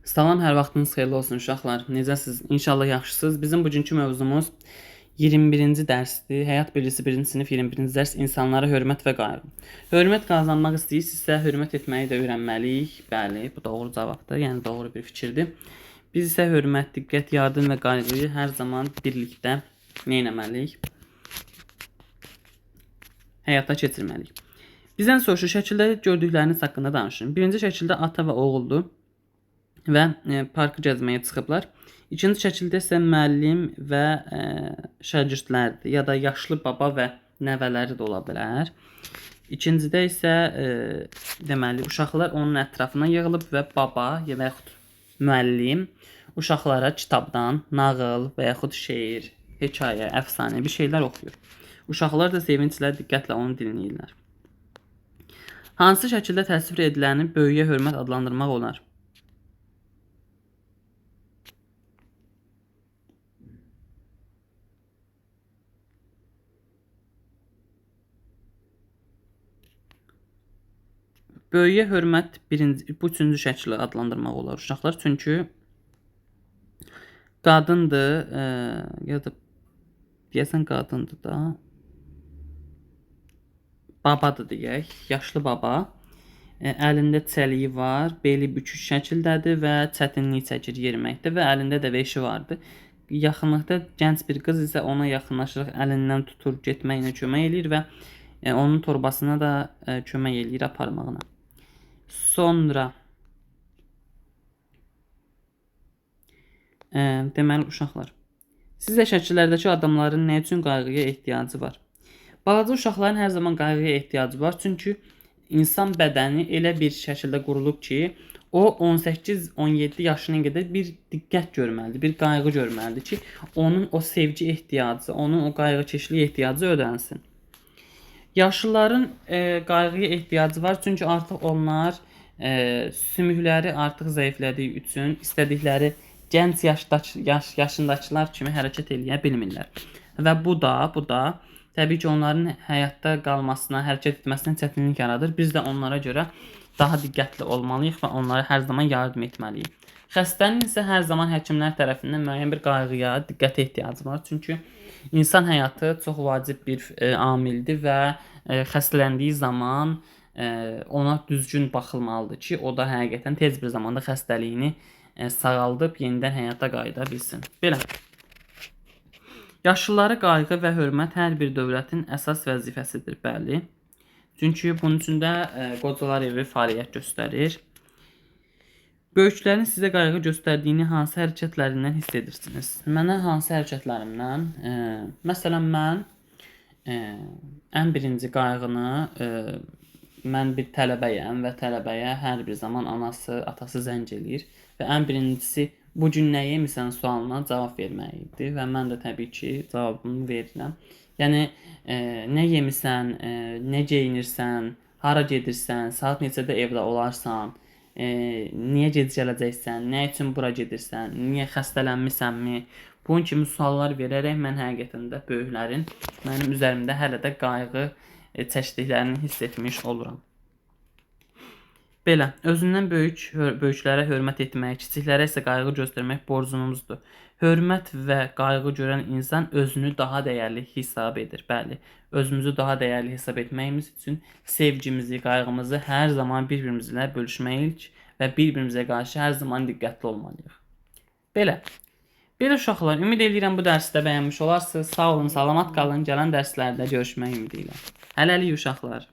Salam, hər vaxtınız xeyirli olsun uşaqlar. Necəsiz? İnşallah yaxşısınız. Bizim bugünkü mövzumuz 21-ci dərsdir. Həyat bilgisi 1-ci sinif 21-ci dərs insanlara hörmət və qayğı. Hörmət qazanmaq istəyirsinizsə, hörmət etməyi də öyrənməliyik. Bəli, bu doğru cavabdır. Yəni doğru bir fikirdir. Biz isə hörmət, diqqət, yardım və qayğıyı hər zaman birlikdə nə etməliyik? Həyata keçirməliyik. Bizdən soruşur, şəkildə gördükləriniz haqqında danışın. Birinci şəkildə ata və oğuldur və parkı gəzməyə çıxıblar. İkinci şəkildə isə müəllim və şagirdlərdir, ya da yaşlı baba və nəvələri də ola bilər. İkincidə isə deməli uşaqlar onun ətrafına yığılıb və baba ya və yaxud müəllim uşaqlara kitabdan nağıl və yaxud şeir, hekayə, əfsanə bir şeylər oxuyur. Uşaqlar da sevinclə, diqqətlə onu dinləyirlər. Hansı şəkildə təsvir ediləni böyüyə hörmət adlandırmaq olar? Böyüyə hörmət birinci, bu üçüncü şəkli adlandırmaq olar uşaqlar. Çünki qadındır, ya da deyəsən qadındır da. Babadır deyək, yaşlı baba. Əlində çəliyi var, beli bükük şəkildədir və çətinlik çəkir yeriməkdə və əlində də veşi vardır. Yaxınlıqda gənc bir qız isə ona yaxınlaşıraq əlindən tutur, getməyinə kömək eləyir və onun torbasına da kömək eləyir aparmağına. Sonra deməli uşaqlar, sizə şəkillərdəki adamların nə üçün qayğıya ehtiyacı var? Balaca uşaqların hər zaman qayğıya ehtiyacı var. Çünki insan bədəni elə bir şəkildə qurulub ki, o 18-17 yaşına qədər bir diqqət görməlidir, bir qayğı görməlidir ki, onun o sevgi ehtiyacı, onun o qayğıkeşlik ehtiyacı ödənsin. Yaşlıların qayğıya ehtiyacı var, çünki artıq onlar sümükləri artıq zəiflədiyi üçün istədikləri gənc yaşındakılar kimi hərəkət eləyə bilmirlər. Və bu da təbii ki, onların həyatda qalmasına, hərəkət etməsinə çətinlik yaradır. Biz də onlara görə daha diqqətli olmalıyıq və onlara hər zaman yardım etməliyik. Xəstənin isə hər zaman həkimlər tərəfindən müəyyən bir qayğıya, diqqətə ehtiyacı var. Çünki insan həyatı çox vacib bir amildir və xəstələndiyi zaman ona düzgün baxılmalıdır ki, o da həqiqətən tez bir zamanda xəstəliyini sağaldıb yenidən həyata qayıda bilsin. Belə. Yaşlılara qayğı və hörmət hər bir dövlətin əsas vəzifəsidir, bəli. Çünki bunun üçün də qocalar evi fəaliyyət göstərir. Böyüklərin sizə qayğı göstərdiyini hansı hərəkətlərindən hiss edirsiniz? Mənə hansı hərəkətlərimdən? Məsələn, mən ən birinci qayğını, mən bir tələbəyəm və tələbəyə hər bir zaman anası, atası zəng eləyir və ən birincisi bu gün nə yemisən sualına cavab vermək idi və mən də təbii ki, cavabımı verirəm. Yəni, nə yemisən, nə geyinirsən, hara gedirsən, saat neçədə evdə olarsan, niyə gec gələcəksən, nə üçün bura gedirsən, niyə xəstələnmisənmi? Bunun kimi suallar verərək mən həqiqətən də böyüklərin mənim üzərimdə hələ də qayğı çəkdiklərini hiss etmiş oluram. Belə, özündən böyüklərə hörmət etmək, kiçiklərə isə qayğı göstərmək borcumuzdur. Hörmət və qayğı görən insan özünü daha dəyərli hesab edir. Bəli, özümüzü daha dəyərli hesab etməyimiz üçün sevgimizi, qayğımızı hər zaman bir-birimizlə bölüşməliyik və bir-birimizə qarşı hər zaman diqqətli olmalıyıq. Belə. Belə uşaqlar, ümid edirəm bu dərsi də bəyənmiş olarsınız. Sağ olun, salamat qalın. Gələn dərslərdə görüşmək ümidi ilə. Hələlik uşaqlar.